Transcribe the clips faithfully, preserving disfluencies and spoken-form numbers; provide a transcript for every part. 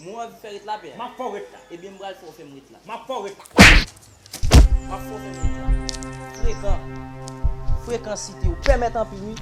Mwen anvi fè ret la, pè. M ap fè w ret la. Ebyen, m pral fè w fè m ret la. M ap fè w ret la. M ap fè w fè m ret la. Frekan. Frekansite w pèmèt anpil, wi.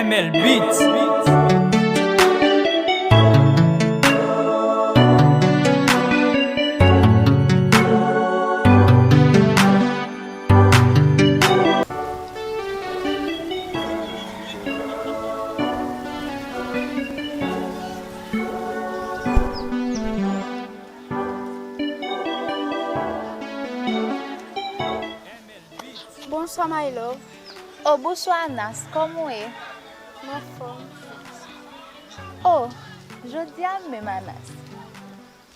M L Beats. Bonswa, my love. Oh, bonswa, Anas. Kòman w ye? M anfòm. Oh, jodi a menm, Anas.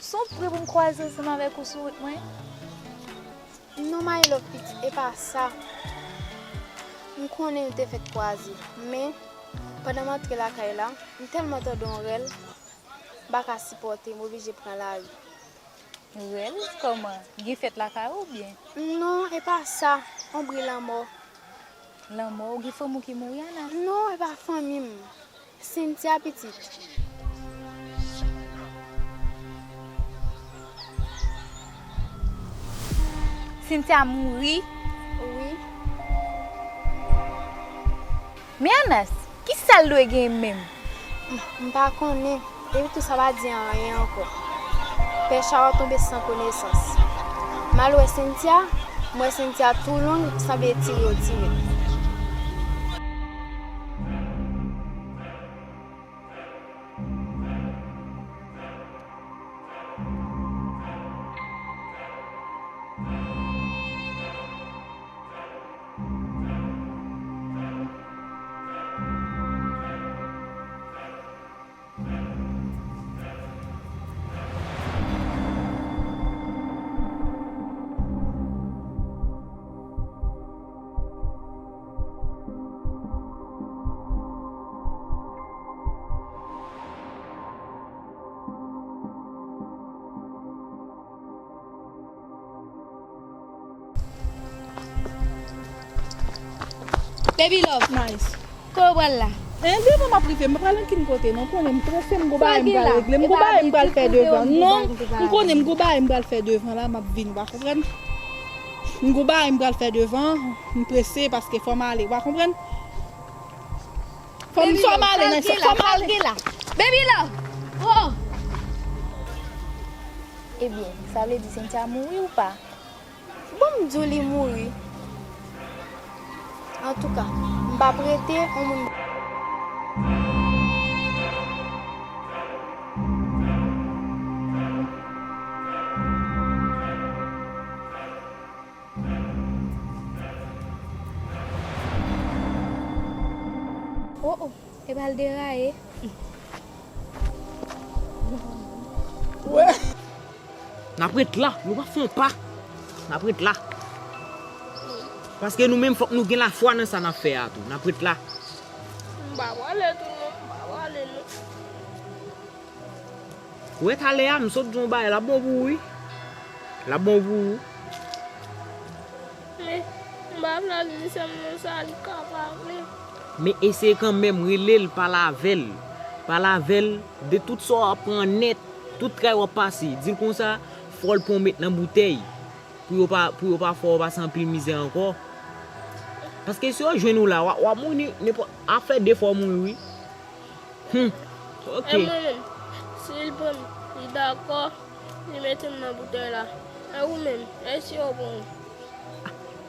Sonpri pou m kwaze ansanm avèk ou sou wout mwen? Non, my love, pitit, e pa sa. M konnen nou te fèk kwaze, men pandan m antre lakay la, m tèlman tande yon rèl, m pa ka sipòte, m oblije pran lari. Rèl? Kòman? Gen fèt lakay ou oubyen? Non, e pa sa. Yon bri lanmò. Lanmò? Ou gen fanmi w ki mouri, Anas? Non, e pa fanmi m. Cynthia, pitit. Cynthia mouri? Wi. Men Anas, kisa l dwe gen menm? M pa konnen. Epi tou sa pa di anyen ankò. Pèch a w ap tonbe san konesans. M al wè Cynthia, m wè Cynthia tou long, sanble tire yo tire. Baby love. Nice. Kote w pral la? Eh, devan m ap rive, m pa pral ankenn kote non. Konnen m prese, m gon bagay m pral regle. M gon bagay m pral fè devan. Non, m konnen m gon bagay m pral fè devan la, m ap vini, w pa konprann? M gon bagay m pral fè devan, m prese paske fò m ale, w pa konprann? Fò m, fò m ale nan sa, fò m ale. Baby love. Oh. Ebyen, sa vle di Cynthia mouri ou pa? Bon, m di w li mouri. Antouka, m p ap rete yon moun. Oh, oh, epa l deraye. Wè. N ap ret la, nou pa fè yon pa. N ap ret la. Paske nou menm fòk nou gen lafwa nan sa n ap fè a tou. N ap ret la. M pa prale tou non, m pa prale non. Wè talè a, m sot di w yon bagay, l ap bon pou ou wi. L ap bon pou ou. Men, m pa vle al di sè m non sa, li ka pa vle. Men eseye kanmenm, rele l, pale avè l. Pale avè l de tout sa w ap pran nèt, tout tray w ap pase. Di l konsa, fò l pran w met nan boutèy. Pou yo pa, pou yo pa fè w pase anpil mizè ankò. Paske si yo jwenn ou la, w ap, w ap mouri nenpòt, ap fè de fwa w mouri wi. Hmm. Ok. E mwen menm, si l pran m, li dakò, li mete m nan boutèy la. E ou menm, e si yo pran w?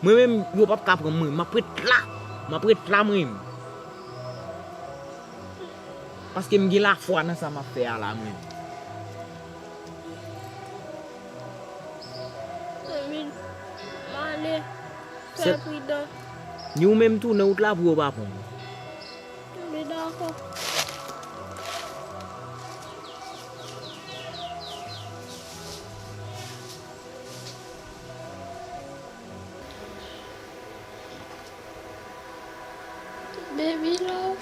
Mwen menm, yo p ap ka pran mwen. M ap ret la. M ap ret la mwen menm. Paske m gen lafwa nan sa m ap fè a la mwen. Anmwey, m ale. Fè pridan. Ni ou menm tou nan wout la pou yo pa pran w. Anmwey, dakò. Baby love.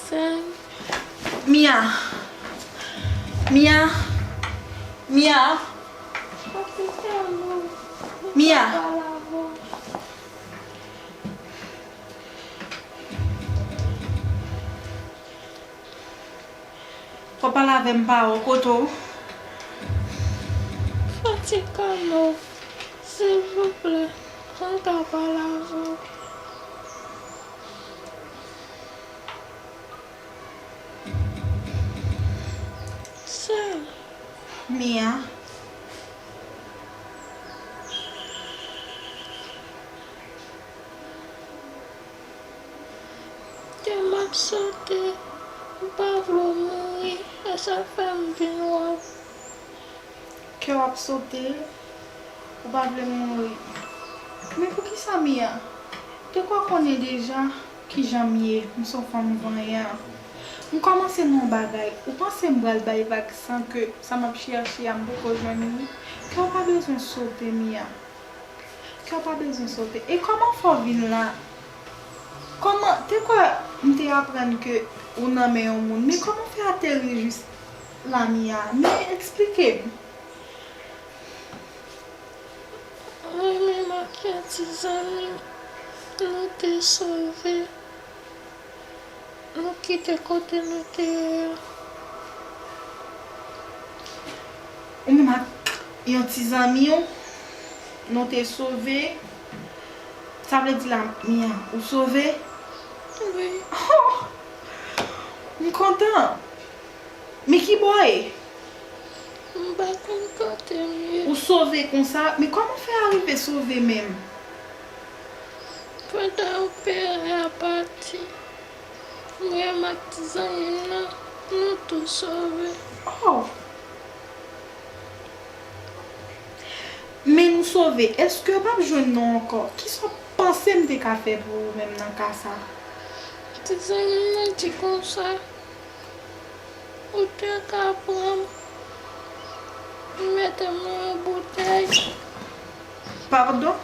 Sèl. Mia. Mia. Mia. Papi, sèl ou. Mia. Pale avè w. Fò pale avè m, pa wè w, kote w? Fatika, non. Silvouplè, mwen ka pale avè w? Sèl. Mia. Kè m ap sote, m pa vle w mouri, e sa fè m vin wè w. Kè w ap sote, ou pa vle m mouri. Men poukisa, Mia? Ou te kwè konnen deja kijan m ye, m se yon fanm vanyan. M kòmanse nan yon bagay, ou panse m pral bay vag san ke sa m ap chèche a m poko jwenn li? Kè w pa bezwen sote, Mia. Kè w pa bezwen sote. E kòman fè w vin la? Kòman, te kwè m te aprann ke ou nan men yon moun, men kòman fè ateri jis la, Mia? Men eksplike m. Mwen menm ak yon ti zanmi m, nou te sove. Nou kite kote nou te ye a. Ou menm ak yon ti zanmi w, nou te sove. Sa vle di la, Mia, ou sove? Wi. Oh! M kontan. Men ki bò w ye? M pa konn kote m ye. Ou sove konsa? Men kòman w fè arive sove menm? Pandan opere a pati, mwen menm ak ti zanmi m nan, nou tou sove. Oh! Men nou sove, èske yo p ap jwenn nou ankò? Kisa w panse m te ka fè pou ou menm nan ka sa? Ti zanmi m nan di konsa, ou te ka pran m, mete m nan yon boutèy. Padon?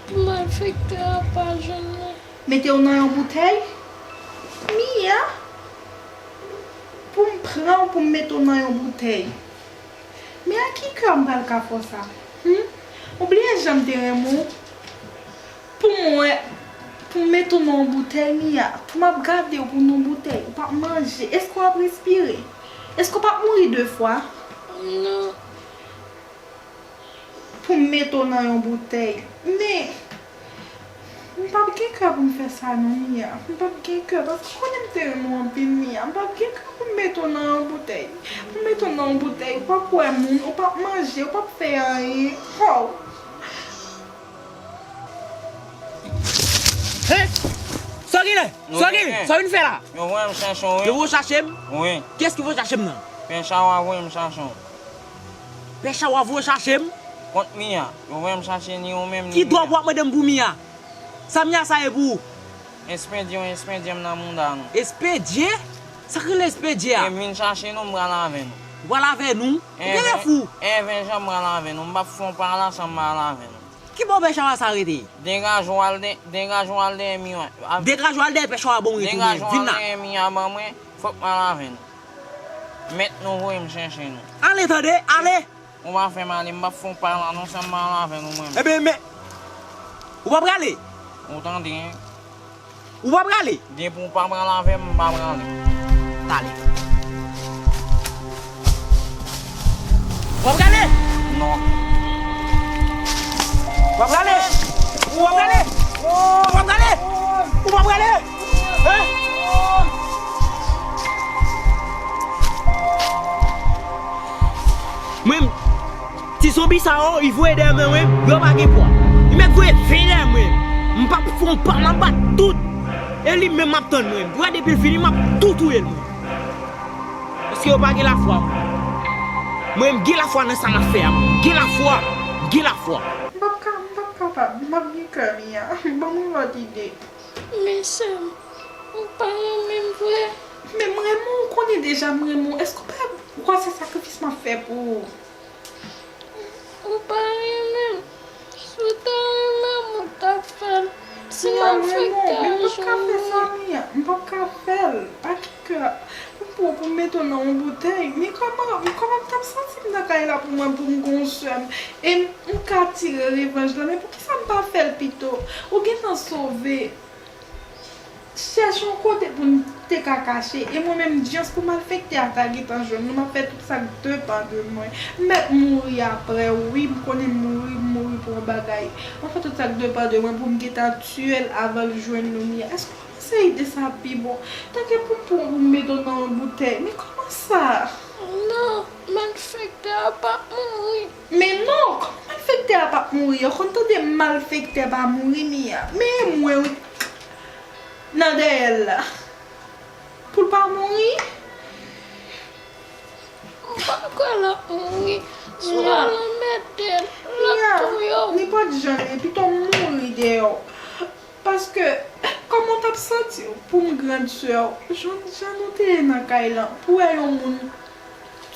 Pou malfektè a pa jwenn mwen. Mete w nan yon boutèy? Mia? Pou m pran w, pou m mete w nan yon boutèy? Men ak ki kè m pral ka fè w sa? Hum? Ou bliye jan m te renmen w? Pou m wè, pou m mete w nan yon boutèy, Mia, pou m ap gade w pou nan yon boutèy, ou p ap manje, èske w ap respire? Èske w p ap mouri de fwa? Non. Pou m mete w nan yon boutèy. Men, m p ap gen kè pou m fè sa non, Mia. M p ap gen kè, paske w konnen m te renmen w anpil, Mia. M p ap gen kè pou m mete w nan yon boutèy. Pou m mete w nan yon boutèy, ou p ap wè moun, ou p ap manje, ou p ap fè anyen. Oh! Hey! Sa w genlè? Sa w genlè? Sa w vin fè la? Yo voye m chache w, wi. Yo voye w chache m? Wi. Kiyès ki voye w chache m nan? Pè Chawa voye m chache w. Pè Chawa voye w chache m? Kont Mia. Yo voye m chache ni ou menm, ni Mia. Ki dwa w ap mande m pou Mia? Sa Mia sa ye pou ou? Espedye w, espedye m nan mouda nou. Espedye? Sa k rele espedye a? E vin chache nou, m pral avè nou. Ou pral avè nou? Ou genlè fou? Enven jan m pral avè nou. M p ap fè yon pa la san m pa al avè nou. Ki bò pè Chawa sa rete? Degaje w al dè, degaje w al dèyè mi a. Degaje w al dèyè pè Chawa ban w rete ou menm. Vin la. Degaje w al dèyè mi a ban mwen, fòk m al avè nou. Mèt nou voye m chèche nou. Ale tande, ale! Ou pa fè m ale, m p ap fè w pa la non, san m pa al avè nou mwen menm. Ebyen, men, ou pa prale? Ou tande, en? Ou pa prale? Depi w pa pral avè m, m pa prale. Talè. W ap prale? Non. W ap prale? W ap prale? W ap prale? Ou pa prale? Hein? Mwen, ti zonbi sa yo, li voye dèyè mwen, mwen, yo pa gen pwa. Li mèt voye ven dèyè mwen. M p ap fè yon pa, m ap bat tout. E li menm m ap tann mwen. Pou gade depi l vini, m ap tou touye l mwen. Paske yo pa gen lafwa. Mwen, m gen lafwa nan sa m ap fè a. M gen lafwa. M gen lafwa. M p ap ka, m p ap kapab. M p ap gen kè, Mia. Ban m yon lòt ide. Men sè m, ou pa renmen m vre? Men m renmen w, ou konnen deja m renmen w. Èske w pa wè se sakrifis m ap fè pou ou? Ou pa renmen m. Si w ta renmen m, ou t ap fè l. Si Mia, mwen non, malfektè men m p ap ka fè sa, Mia. M p ap ka fè l. Ak kè pou m pran pou m mete w nan yon boutèy. Men kòman, kòman m t ap santi m nan kay la pou mwen, pou m gen yon sè m? E m, m ka tire revanj la, men poukisa m pa fè l pito? Ou gentan sove. Chèche yon kote pou n te ka kache. E mwen menm, dyans pou malfektè a ta gentan jwenn nou, m ap fè tout sa k depann de mwen. M mèt mouri apre, wi, m konnen m mouri, m mouri pou yon bagay. M ap fè tout sa k depann de mwen pou m gentan tiye l avan l jwenn nou, Mia. Èske w pa panse ide sa pi bon? Tanke pou m pran pou m mete w nan yon boutèy. Men kòman sa? Non, malfektè a p ap mouri. Men non, kòman malfektè a p ap mouri? Ou konn tande malfektè pa mouri, Mia. Men mwen, wi. Nan dèyè l la. Pou l pa mouri? M pa kwè l ap mouri. Swa l anmède l, l ap touye w. Nenpòt jan l ye, pito m mouri dèyè w. Paske, kòman w t ap santi w pou m grann sè w, jan, jan nou te ye nan kay lan, pou w wè yon moun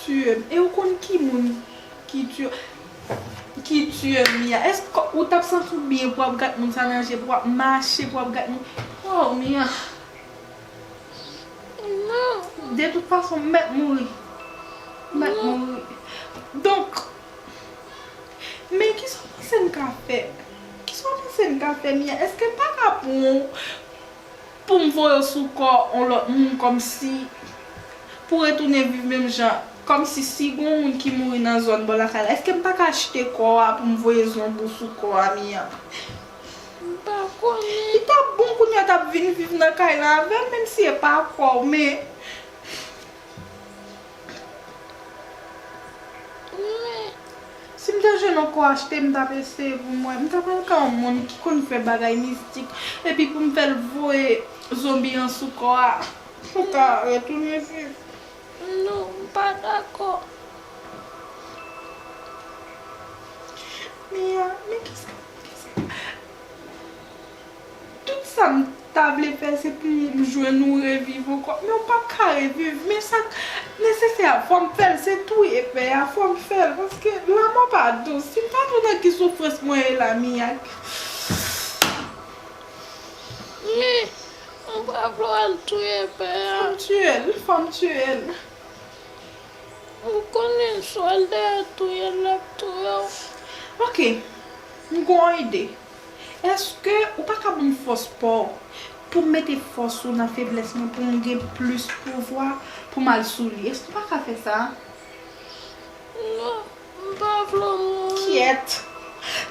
tiye m. E ou konn ki moun ki tiye, ki tiye m, Mia? Èske ou t ap santi w byen pou w ap gad moun sa nan je, pou w ap mache, pou w ap gad moun? Oh, Mia. Non. De tout fason, m mèt mouri. M mèt mouri. Donk, men kisa w panse n ka fè? Kisa w panse n ka fè, Mia? Èske m pa ka pran w pou m voye w sou kò yon lòt moun kòmsi pou w retounen viv menm jan? Kòmsi si gon moun ki mouri nan zòn bò lakay la, èske m pa ka achte kò a pou m voye zonbi w sou kò a, Mia? M pa konnen. Li t ap bon kounye a w t ap vin viv nan kay la avè m, menm si e pa kò w, men. Men. Si m te jwenn yon kò achte, m t ap eseye pou m wè. M t ap al kay yon moun ki konn fè bagay mistik, epi pou m fè l voye zonbi an sou kò a, pou w ka retounen viv. Non, m pa dakò. Mia, men kisa, kisa? Tout sa m ta vle fè, se pou m jwenn ou reviv ankò. Men w p ap ka reviv. Men sa k nesesè a, fò m fè l. Se touye pè a, fò m fè l. Paske lanmò pa dous. Si m pa konn nan ki soufrans mwen ye la, Mia. Men, m pa vle w al touye pè a. Fò m tiye l, fò m tiye l. Ou konnen swa l dèyè touye l, l ap touye w. Ok, m gen yon ide. Èske ou pa ka ban m fòs pa w pou m mete fòs ou nan feblès mwen, pou m gen plis pouvwa pou m al sou li? Èske ou pa ka fè sa? Non, m pa vle w mouri. Kyèt!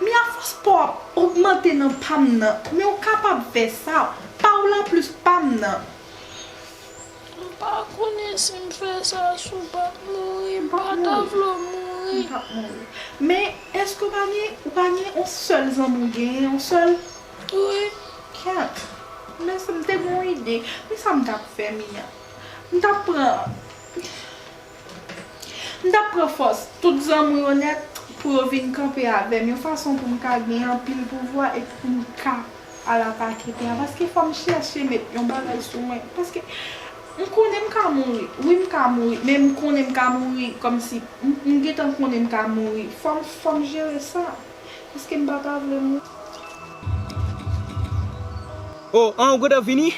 Mia, fòs pa w ap ogmante nan pa m nan, men ou kapab fè sa. Pa w la plis pa m nan. M pa konnen si m fè sa, si w p ap mouri. M pa ta vle w mouri. M p ap mouri. Men, èske w pa gen, ou pa gen yon sèl zanmi w genyen, yon sèl? Wi. Kyèt. Men si m te gen yon ide, men sa m t ap fè, Mia. M t ap pran M t ap pran fòs tout zanmi w yo nèt pou yo vin kanpe avè m, yon fason pou m ka gen anpil pouvwa epi pou m ka al atake tè a. Paske fò m chèche met yon bagay sou mwen. Paske m konnen m ka mouri. Wi, m ka mouri, men m konnen m ka mouri kòmsi m, m gentan konnen m ka mouri. Fò m, fò m jere sa. Paske m pa ta vle mouri. Oh, an, ou gentan vini?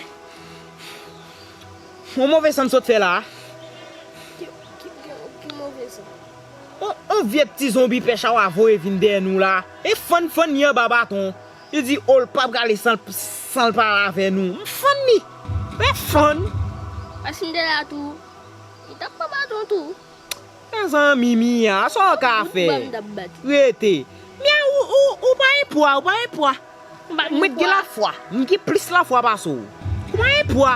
Yon move san m sot fè la a. Ki, ki, ki, ki move san? On, on vye ti zonbi pè chawa voye vin dèyè nou la. E fann fann li anba baton. Li di, o, l p ap rale san, san l pale avè nou. M fann li. Men fann. Paske m te la tou. Li t ap pran baton tou. Mezanmi, Mia, sa w ka fè? Rete. Mia, ou, ou, ou pa gen pwa, ou pa gen pwa. M pa gen pwa. Mwen gen lafwa. M gen plis lafwa pase w. Ou pa gen pwa.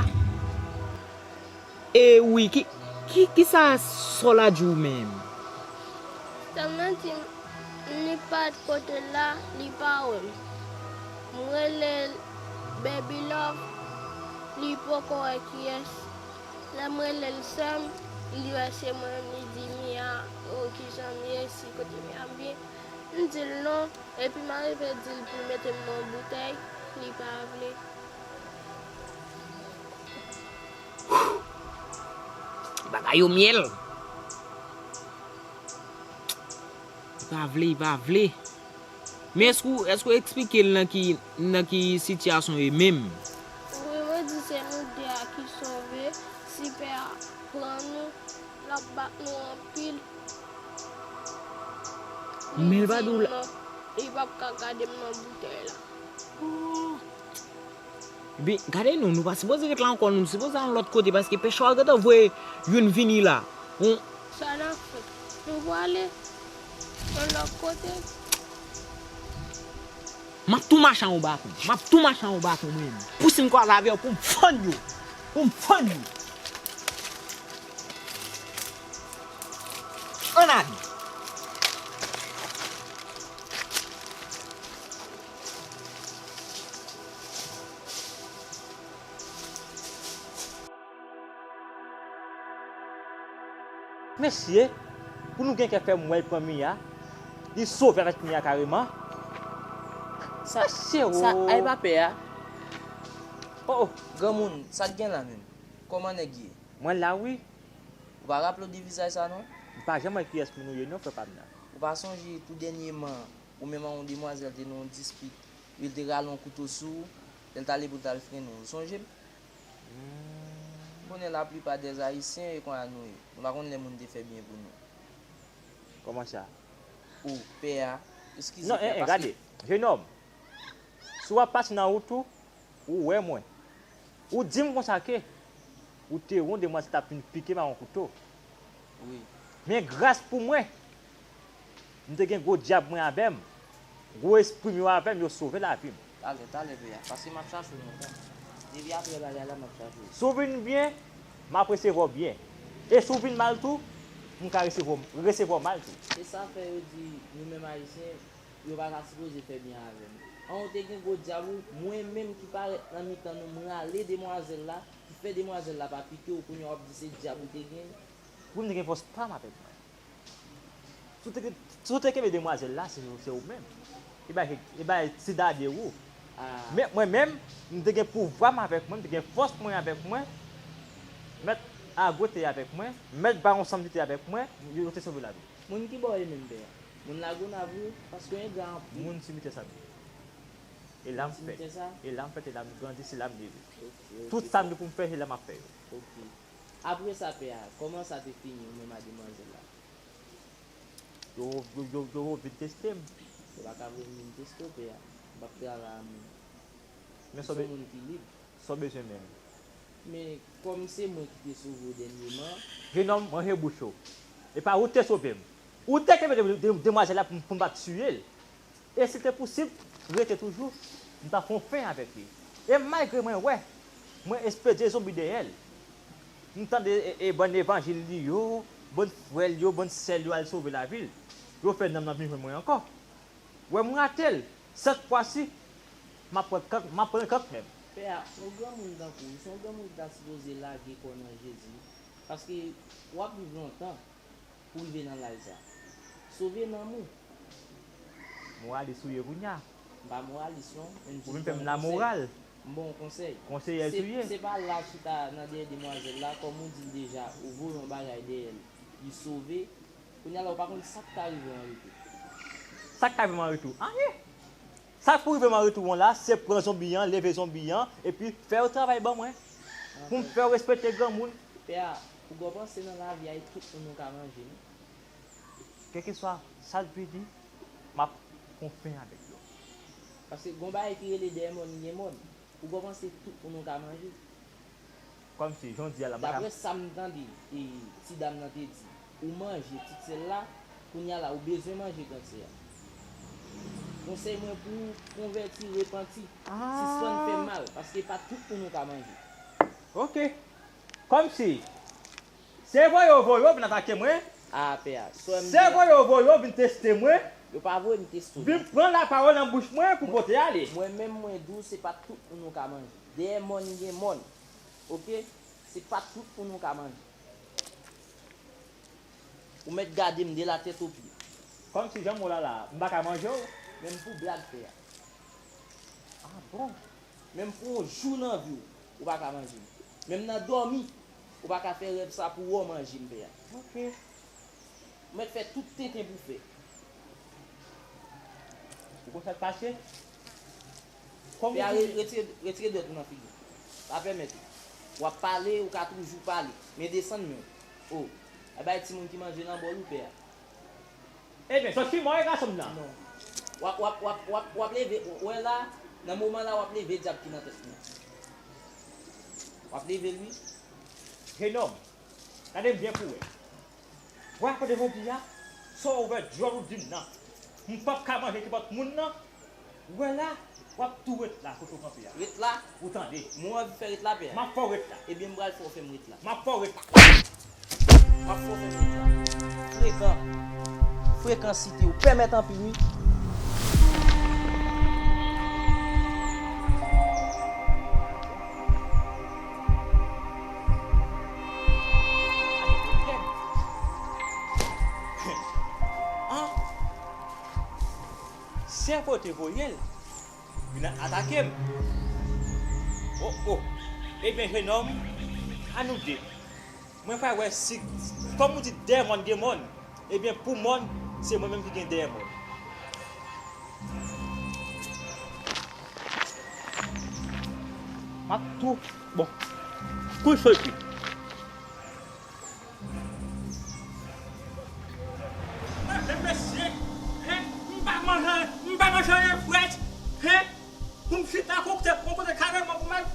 E wi, ki, ki, kisa sè w la di w menm? Sè m nan di m li pa t kote l la, li pa wè m. M rele l Baby Love, li poko wè kiyès. Lè m rele l sè m, li wè se mwen, li di, "Mia, o, kijan m ye, si kote Mia m byen?" M di l non, epi m arive di l pou l mete m nan yon boutèy, li pa vle. Bagay yo myèl. Pa vle, pa vle. Men èske w, èske w eksplike l nan ki, nan ki sitiyasyon w ye menm? Wi, mwen di se nou de a ki sove. Si pè a pran nou, l ap bat nou anpil. Li Men l pa di di w m la non, li p ap ka gade m nan boutèy la. Ebyen, gade nou, nou pa sipoze ret la ankò, nou sipoze al yon lòt kote, paske pechè a gentan voye youn vini la. Yon Sa n ap fè? Nou prale yon lòt kote? M ap tou mache an yon baton. M ap tou mache an yon baton, mwen menm. Pouse m kwaze avè yo pou m fann yo. Pou m fann yo. Ann ale. Mesye, pou nou gen kè fè m wè l pran Mia, li sove avèk Mia kareman. Sa, Mesye, sa, o. Ay pa pè a. O, o. Granmoun, sa k gen la menm? Kòman nèg ye? Mwen la, wi. Ou pa raple w de vizaj sa, non? M pa janm wè kiyès moun ou ye, non, frè pa m nan. Ou pa sonje tou dènyèman, ou menm ak yon demwazèl te nan yon dispit, epi l te rale yon kouto sou ou, lè l t ale pou l t al frennen w. Ou sonje m? Hmm. M konnen laplipa dèz Ayisyen e konnya nou ye. Nou pa konn lè moun te fè byen pou nou. Kòman sa? O, pè a, eskize, Non, pè a, en, en, paske gade, jenòm, si w ap pase nan wout ou, ou wè mwen. Ou di m konsa ke ou te wè yon demwazèl t ap vin pike m ak yon kouto. Wi. Men gras pou mwen, m te gen gwo dyab mwen avè m. Gwo espri m yo avè m, yo sove lavi m. Talè, talè, pè a, paske m ap chache w lontan. Depi apre bagay la, m ap chache w. Si w vin byen, m ap resevwa w byen. E si w vin mal tou, m ka resevwa w, resevwa w mal tou. Se sa fè yo di, nou menm Ayisyen, yo pa ta sipoze fè byen avè m. An ou te gen gwo dyab ou, mwen menm ki parèt nan mitan nou, m rale demwazèl la, ki fè demwazèl la pa pike w, kounye a w ap di se dyab ou te gen. Wi, m te gen fòs pa m avèk mwen. Si w te, si w te kenbe demwazèl la, se, se ou menm. E bay, e bay ti dade ou. Ah. Men mwen menm, m te gen pouvwa m avèk mwen, m te gen fòs mwen avèk mwen. Mèt Ago te avèk mwen, mèt Bawon Sanm te avèk mwen, yo, yo te sove lavi m. Moun ki bò w ye menm, pè a? Moun Lagonav ou ye? Paske w engra anpil. Moun simitè sa m ye. E la m fèt. Simitè sa? E la m fèt, e la m grandi, se la m leve. Ok, ok. Tout sa m gen pou m fè, se la m ap fè yo. Ok. Apre sa, pè a, kòman sa te fini, ou menm ak demwazèl la? Yo, yo, yo, yo vin teste m. Yo pa ka vin teste w, pè a. M p ap travay a moun. Men Ou se yon moun ki lib. Sa w bezwen menm? Men, kòm se mwen ki te sove w dènyèman. Jenòm, ranje bouch ou. E pa ou te sove m. Ou te kenbe de, de, demwazèl la pou, pou m pa tiye l. E si te posib, rete toujou, m ta fè yon fen avèk li. E malgre mwen wè, mwen espedye zonbi dèyè l. M tande e, e bann evanjil li yo, bann frè l yo, bann sè l yo al sove lavi l. Yo fè nanm nan vin jwenn mwen ankò. Wè m rate l, sèt fwa si, m ap pran kank, m ap pran kank menm. Pè a, yon granmoun tankou w, se yon granmoun ki ta sipoze lage kò w nan Jezi, paske w ap viv lontan pou w rive nan laj sa. Sove nanm ou. Moralis ou ye kounye a. M pa moralis non, men m di Ou vin fè m lamoral. M ba w yon konsèy. Konseyè Se, ou ye. se pa laj ki ta nan dèyè demwazèl la, kòm ou di l deja, ou voye yon bagay dèyè l, li sove. Kounye a la, ou pa konn sa k ta rive w an retou. Sa k ta rive m an retou? Anyen. Sa k pou rive m an retou an la, se pran zonbi an, leve zonbi an, epi fè yo travay ban mwen. Pou m fè yo respekte granmoun. Pè a, fougo panse nan lavi a, e tout moun ou ka manje, non? Kèlkeswa sa l vini, m ap pran fen avèk yo. Paske gon bagay ki rele dèyè mòn, li gen mòn. Ou pa panse tout moun ou ka manje? Kòmsi, jan w di a la, m pa ka Daprè sa m tande, e, ti dam nan te di, ou manje tout sèl la, kounye a la, ou bezwen manje grenn sèl la. Konsèy mwen pou ou, konvèti, repanti. Sispann fè mal, paske pa tout moun ou ka manje. Ok. Kòmsi, se voye yo voye yo vin atake mwen. A, pè a. Sè m Se di a, voye yo voye yo vin teste mwen. Yo pa voye m teste w, Vin non. pran lapawòl nan bouch mwen pou pote ale. Mwen menm, mwen di w, se pa tout moun ou ka manje. Dèyè mòn gen mòn. Oke? Se pa tout moun ou ka manje. Ou mèt gade m de la tèt o pye. Kòmsi jan m wè w la la, m pa ka manje w? Menm pou blag, pè a. Ah bon? Menm pou yon jou nan vi w, ou pa ka manje m. Menm nan dòmi, ou pa ka fè rèv sa pou wè w manje m, pè a. Ok. Ou mèt fè tout tenten pou fè. Ou konn sa k pase? Kòm ou di, retire, retire dwèt ou nan figi w. Pa pèmèt ou. W ap pale, ou ka toujou pale. Men desann men w. O, a bay timoun ki manje nan bòl ou pè a. Ebyen, sòti mò e gason m nan. Non. W ap, w ap, w ap, w ap, w ap leve, w wè la, nan moman la, w ap leve dyab ki nan tèt mwen. W ap leve l, wi. Jenòm, gade m byen pou wè. Wè, kote jodi a, sa w ouvè djòl ou di m nan. M p ap ka manje nenpòt moun nan. Ou wè la, w ap tou ret la kote w kanpe a. Ret la? Ou tande? Mwen anvi fè ret la, pè a. M ap fè w ret la. Ebyen, m pral fè w fè m ret la. M ap fè w ret la. M ap fè w fè m ret la. Frekan. Frekansite w pèmèt anpil, wi. An? Sèvo te voye l vin atake m. O, o! Ebyen, jenòm, a nou de. Mwen pral wè si, kòm ou di dèyè mòn gen mòn, ebyen, pou mòn, se mwen menm ki gen dèyè mòn. M ap tou, bon, kou soti. Men mesye, hen, m pa manje, m pa manje anyen frèt, hen, pou m chita kote, yon kote kareman pou m al,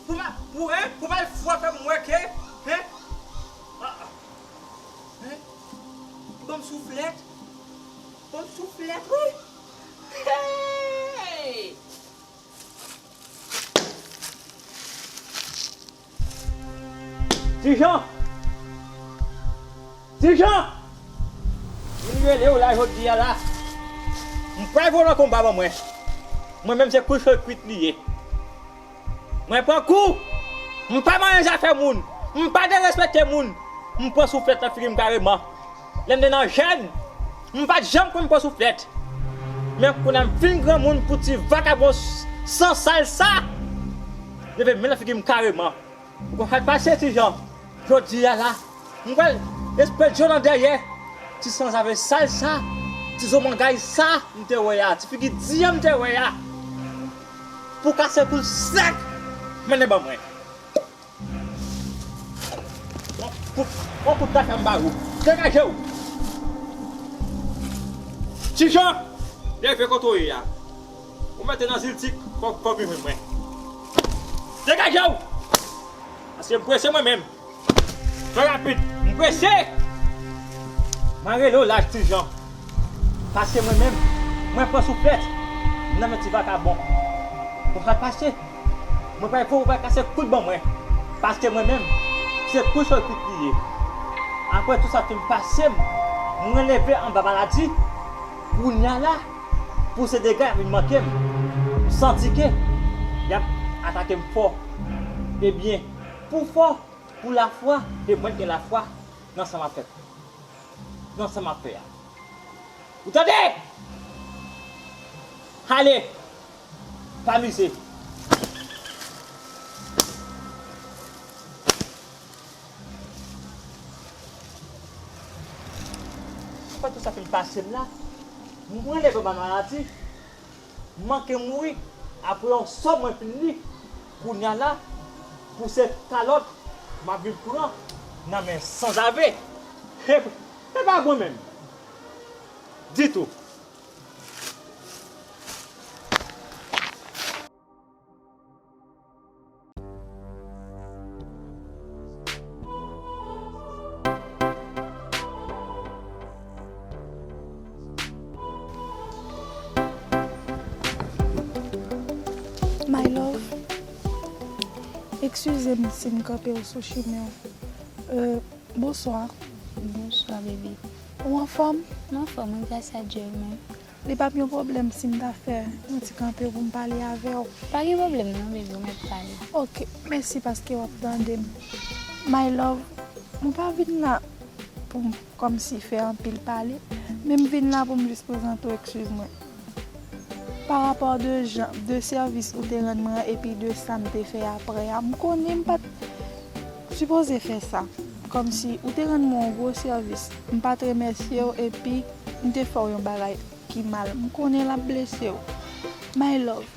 pou m al, pou, hen, pou m al fwape m wè ke, hen, a, a, hen, ban m souflèt, ban m souflèt, wi. Hey! Ti Jan! Ti Jan! Vin rele w la jodi a la. M pral voye yon konba ban mwen. Mwen menm se kou sot kwit li ye. Mwen pran kou. M pa manyen zafè moun. M pa derespekte moun. M pran souflèt nan figi m kareman. Lè m te nan jèn, m pa t janm konn pran souflèt. Men kounye a m fin granmoun pou ti vakabon s-, san sal sa leve men nan figi m kareman. Ou konn sa k pase, Ti Jan? Jodi a la, m pral espedye w nan dèyè. Ti sanzave sal sa, ti zo mangay sa m te wè a, ti figi di a m te wè a. Pou kase kou l sèk, mennen ban mwen. Yon kout, yon kout tafya m ba ou. Degaje w! Ti Jan, leve kote w ye a. Ou mete nan ziltik, fò, fò w vin jwenn mwen. Degaje w! Paske m prese mwen menm. Fè rapid, m prese! M a rele w la, Ti Jan. Paske mwen menm, mwen pran souflèt nan men ti vakabon. Ou pral pase. Mwen pral voye w pral kase kout ban mwen. Paske mwen menm, se kou sot kwit li ye. Apre tout sa fin pase m, mwen leve anba maladi. Kounye a la, pou se dega y ap vin manke m. M santi ke y ap atake m fò. Ebyen, pou fò, pou lafwa, e mwen k gen lafwa nan sa m ap fè. Nan sa m ap fè a. Ou tande? Ale! Pa mize. Apre tout sa fin pase m la, mwen leve anba maladi. M manke mouri apre yon sò mwen fin li. Kounye a la, pou se kalòt m ap vin pran nan men sanzave. E, e pa gwen menm. Ditou. My love, eskize m si m kanpe w sou chimen w. Euh, bonswa. Bonswa, baby. Ou anfòm? M anfòm, wi, gras a Dye, ou menm? Li p ap yon pwoblèm si m ta fè yon ti kanpe pou m pale avè w. Pa gen pwoblèm non, baby, ou mèt pale. Ok, mèsi paske w ap tande m. My love, mwen pa vin la pou m kòmsi fè anpil pale, men m vin la pou m jis prezante w ekskiz mwen. Pa rapò de jan, de sèvis ou te rann mwen an epi de sa m te fè apre a, m konnen m pa t sipoze fè sa. Kòmsi ou te rann mwen yon gwo sèvis, m pa t remèsye w epi m te fè w yon bagay ki mal. M konnen l ap blese w. My love,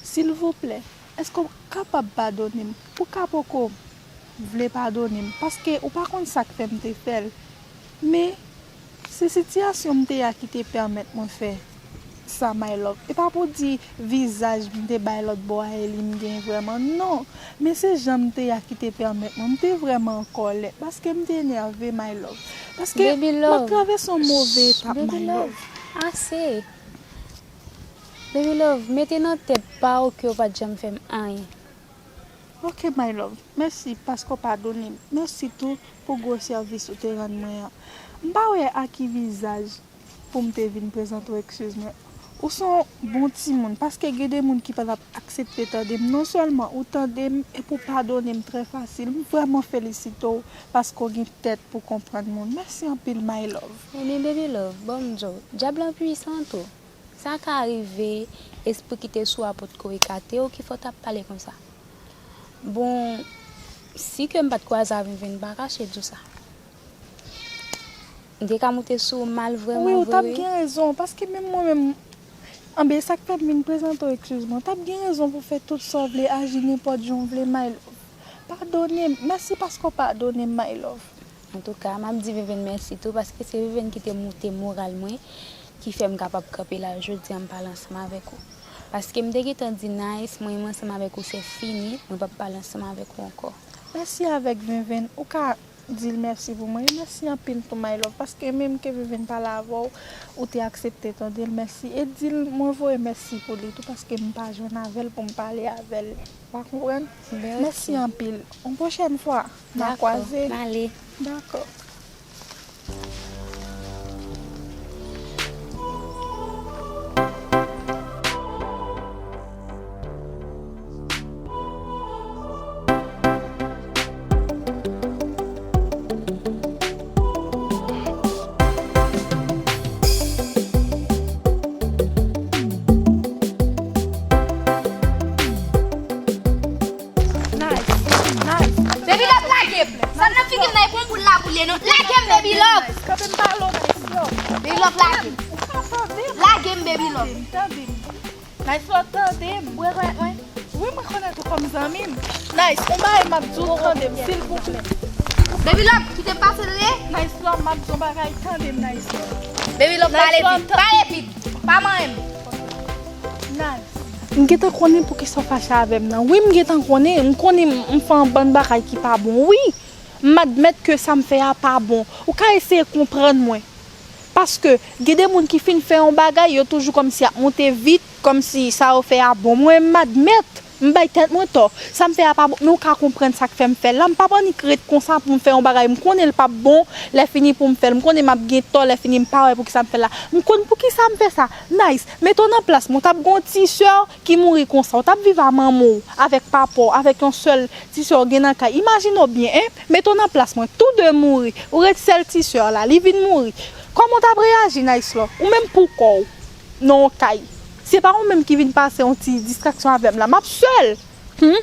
silvouplè, èske w kapab padone m? Ou ka poko vle padone m, paske ou pa konn sa k fè m te fè l. Men, se sitiyasyon m te ye a ki te pèmèt mwen fè sa, my love. E pa pou di vizaj m te bay lòt bò a e li m gen vrèman, non. Men se jan m te ye a ki te pèmèt mwen. M te vrèman an kòlè, paske m te enève, my love. Paske m ap travèse yon move etap, my love. Ase. Baby love, mete nan tèt pa w ke w pa t janm fè m anyen. Ok, my love. Mèsi paske w padone m. Mèsi tou pou gwo sèvis ou te rann mwen an. M pa wè a ki vizaj pou m te vin prezante w eskiz mwen. Ou se yon bon timoun, paske gen de moun ki pa t ap aksepte tande m. Non sèlman ou tande m, epi w padone m trè fasil. M vrèman felisite w paske w gen tèt pou konprann moun. Mèsi anpil, my love. Ebyen, baby love, ban m di w, dyab lan pwisan tou. Sa ka rive, espri ki te sou a potko ekate w ki fè w t ap pale konsa. Bon, si ke m pa t kwaze avè Venven, m pa kache di w sa. M te ka moute sou ou mal vrèman vre. Wi, ou t ap gen rezon, paske menm mwen menm, anben, sa k fè m vin prezante w eskiz mwen. Ou t ap gen rezon pou fè tout sa w vle, aji nenpòt jan w vle, my love. Padone m. Mèsi paske w padone m, my love. Antouka, m ap di Venven mèsi tou, paske se Venven ki te moute moral mwen, ki fè m kapab kanpe la jodi a, m pale ansanm avèk ou. Paske m te gentan di Nice, mwen menm ansanm avèk ou, se fini, mwen p ap pale ansanm avèk ou ankò. Mèsi avèk Venven. Ou ka di l mèsi pou mwen. E mèsi anpil tou, my love, paske menm ke Venven pale avè w, ou te aksepte tande l, mèsi. E di l mwen voye mèsi pou li tou, paske m pa jwenn avè l pou m pale avè l. Ou pa konprann? Mèsi anpil. Yon pwochèn fwa, n a kwaze. Dakò, m ale. Dakò. Nice, nice. Baby love, lage m. Sa nan figi m nan, e pou m boul la boule non. Lage m, baby love. Kanpe m pale w, Nice, yo. Baby love, lage m. Ou ka tande m. Lage m, baby love. Tande m, tande m. Nice, love, tande m. Ou rekonèt mwen? Wi, mwen rekonèt ou kòm zanmi m. Nice, yon bagay m ap di w, tande m, silvouplè. Baby love, kite m pase tande. Nice, love, m ap di w yon bagay, tande m, Nice, love. Baby love, pale vit, pale vit. Pa manyen m. Nice. M gentan konnen poukisa w fache avè m nan. Wi, m gentan konnen. M konnen m, m fè yon bann bagay ki pa bon. Wi, m admèt ke sa m fè a pa bon. Ou ka eseye konprann mwen. Paske gen de moun ki fin fè yon bagay, yo toujou kòmsi y ap monte vit, kòmsi sa yo fè a bon. Mwen, m admèt, m bay tèt mwen tò. Sa m fè a pa bon, men w ka konprann sa k fè m fè l la. M p ap annik ret konsa pou m fè yon bagay m konnen l p ap bon, lè fini pou m fè l. M konnen m ap gen tò, lè fini m pa wè poukisa m fè l la. M konn poukisa m fè sa. Nice, mete w nan plas mwen, w t ap gen yon ti sè ki mouri konsa, w t ap viv a manman w avèk papa w, avèk yon sèl ti sè w gen nan kay. Imajine w byen, en, mete w nan plas mwen, tou de mouri, ou ret sèl ti sè w la, li vin mouri. Kòman w t ap reyaji, Nice, love? Ou menm pou kò w, nan yon kay. Se pa ou menm ki vin pase yon ti distraksyon avè m la, m ap sèl. Hmm?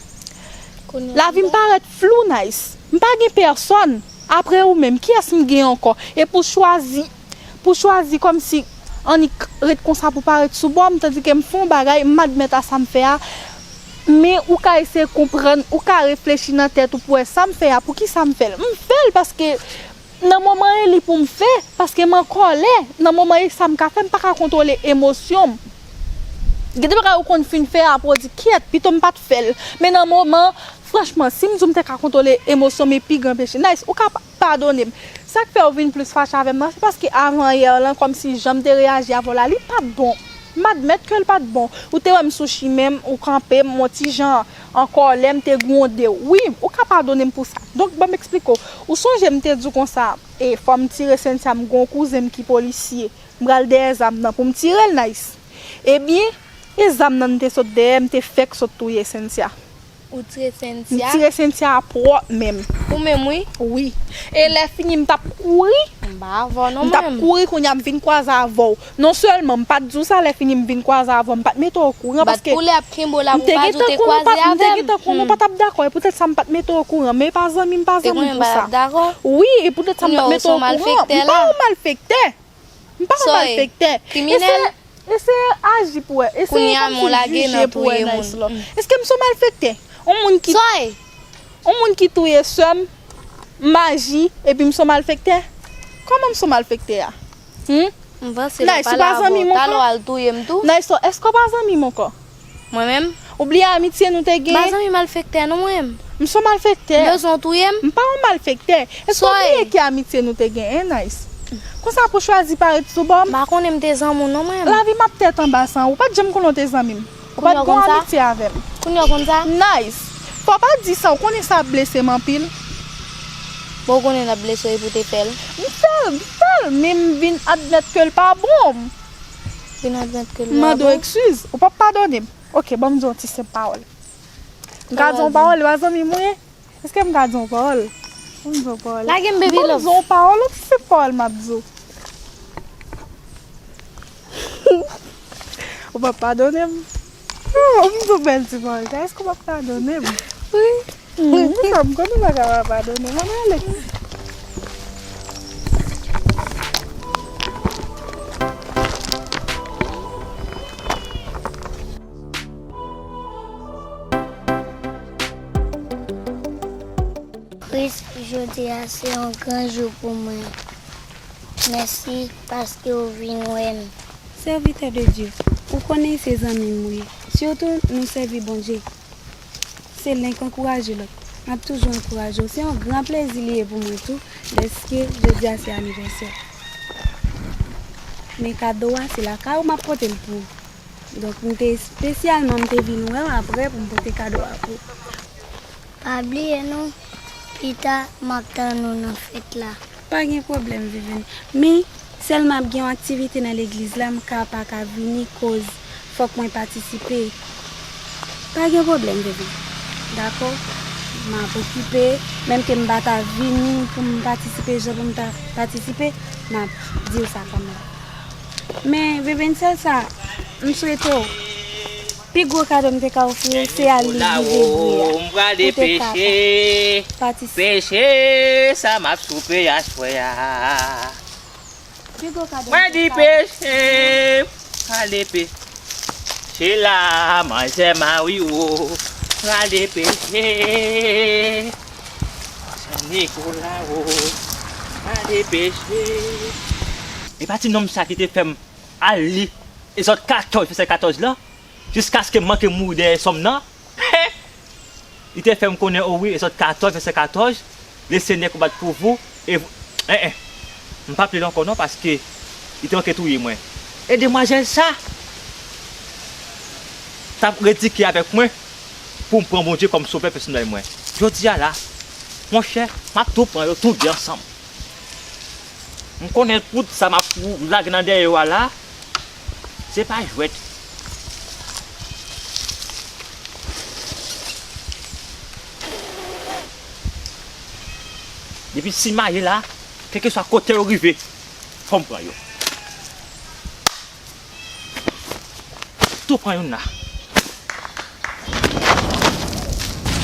Lavi m parèt flou, Nice. M pa gen pèsòn. Apre ou menm, kiyès m gen ankò? E pou chwazi, pou chwazi kòmsi annik ret konsa pou pa ret sou bò m, tandike m fè yon bagay, m admèt a sa m fè a. Men ou ka eseye konprann, ou ka reflechi nan tèt ou pou wè sa m fè a, poukisa m fè l. M fè l paske nan moman e li pou m fè, paske m an kòlè. Nan moman e sa m ka fè, m pa ka kontwole emosyon m. Gen de bagay ou konn fin fè apre w di, "Kyèt, pito m pa t fè l." Men nan moman, franchman, si m di w m te ka kontwole emosyon m, e pi gran peche. Nice, ou ka pa, padone m. Sa k fè w vin plis fache avè m nan, se paske avan yè lan, kòmsi jan m te reyaji avè w la, li pa t bon. M admèt ke l pa t bon. Ou te wè m sou chimen m, ou kanpe m, yon ti jan an kòlè, m te gwonde w. Wi, ou ka padone m pou sa. Donk, ban m eksplike w. Ou sonje m te di w konsa, e, fò m tire Cynthia, m gen yon kouzen m ki polisye. M pral dèyè zam nan pou m tire l, Nice. Ebyen, e zam nan m te sot dèyè, m te fèk sot touye Cynthia. Ou tire Cynthia? M tire Cynthia pwòp menm. Ou menm, wi? Wi. E lè fini, m t ap kouri. M pa avè w non, mwen. M t ap kouri, kounye a m vin kwaze avè w. Non sèlman m pa t di w sa, lè fini m vin kwaze avè w, m pa t mete w okouran, paske m te gentan konnen w pa, m te gentan konnen w pa t ap dakò, e poutèt sa m pa t mete w okouran, men e pa zanmi m, pa zanmi pou sa. Wi, e poutèt sa m pa t mete w okouran. M pa yon malfektè. M pa yon malfektè. E se Eseye aji pou wè. Eseye kòmsi jije pou wè Nice la. Èske m se yon malfektè? Yon moun ki, yon moun ki touye sè m, m aji, epi m se yon malfektè? Kòman m se yon malfektè a? Hmm? M panse lè w pale avè w, talè w al touye m tou. Nice, èske w pa zanmi m ankò? Mwen menm? Ou bliye amitye nou te genyen? M pa zanmi malfektè non mwen menm. M se yon malfektè. M bezwen w touye m? M pa yon malfektè. Èske w bliye ki amitye nou te genyen, Nice? Konsa pou chwazi parèt sou bò m? M pa konnen m te zanmi w non mwen menm. Lavi m ap tèt anba san ou. Ou pa t janm konnen w te zanmi m. Ou pa t gon amitye avè m. Kounye a w konn sa? Nice. Fò w pa di sa, ou konnen sa ap blese m anpil. Bon, ou konnen l ap blese w epi w te fè l? M fè l, m fè l, men m vin admèt ke l pa bon. Vin admèt ke l pa bon? M mande w eskiz, ou p ap padone m. Oke, ban m di w yon ti senp pawòl. M ka di w yon pawòl, e pa zanmi m ou ye? Èske m ka di w yon pawòl? Ban m di w yon pawòl. Lage m, baby love. Ban m di w yon pawòl, yon ti senp pawòl m ap di w. Ou p ap padone m? Oh, m di w bèl ti pawòl sa, èske w p ap padone m? Wi. Hmm, m konnen w pa ka pa padone m. Ann ale. Kris, jodi a se yon gran jou pou mwen. Mèsi paske w vin wè m. Sèvitè de Dye, ou konnen se zanmi m ou ye. Sitou nou sèvi Bondye. Se len k ankouraje lòt. M ap toujou ankouraje w. Se yon gran plezi li ye pou mwen tou, dèske jodi a se anivèsè w. Men kado a, se lakay ou m ap pote l pou ou. Donk, m te espesyalman, m te vin wè w apre pou m pote kado a pou ou. Pa bliye non, pita m ap tann ou nan fèt la. Pa gen pwoblèm, Vivine. Men, sèlman ap gen yon aktivite nan legliz la, m ka pa ka vini koz fòk mwen patisipe. Pa gen pwoblèm, Vivine. Dakò? M ap okipe, menm ke m pa ta vini pou m patisipe jan pou m ta patisipe, m ap di w sa kanmenm. Men, Vivine, sèl sa, m swete w, pi gwo kado m te ka ofri w, se al li rive vre a. Ou te ka pa patisipe. Peche sa m ap soupe aswè a. Pi gwo kado m te ka ofri w. Mwen di peche, prale peche la, manzè Mario, prale peche. San Nikola o, prale peche. E pa ti nonm sa ki te fè m al li Ezòd katòz, vèsè katòz la, jiskaske m manke mouri dèyè sòm nan. Li te fè m konnen, o wi, Ezòd katòz, vèsè katòz, le Senyè konbat pou vou, e vou, en, en, m p ap li l ankò non, paske li te manke touye mwen. E demwazèl sa t ap redike avèk mwen pou m pran Bondye kòm sovè pèsonèl mwen. Jodi a la, monchè, m ap tou pran yo tou de ansanm. M konnen tout sa m ap lage nan dèyè yo a la, se pa jwèt. Depi simaye la, kèlkeswa kote yo rive, fò m pran yo. Tou pran youn la.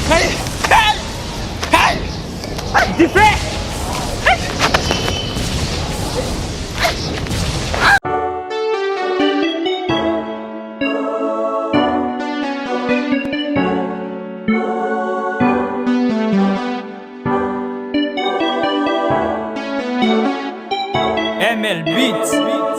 Hey! Hey! Hey! Dife! M L Beats.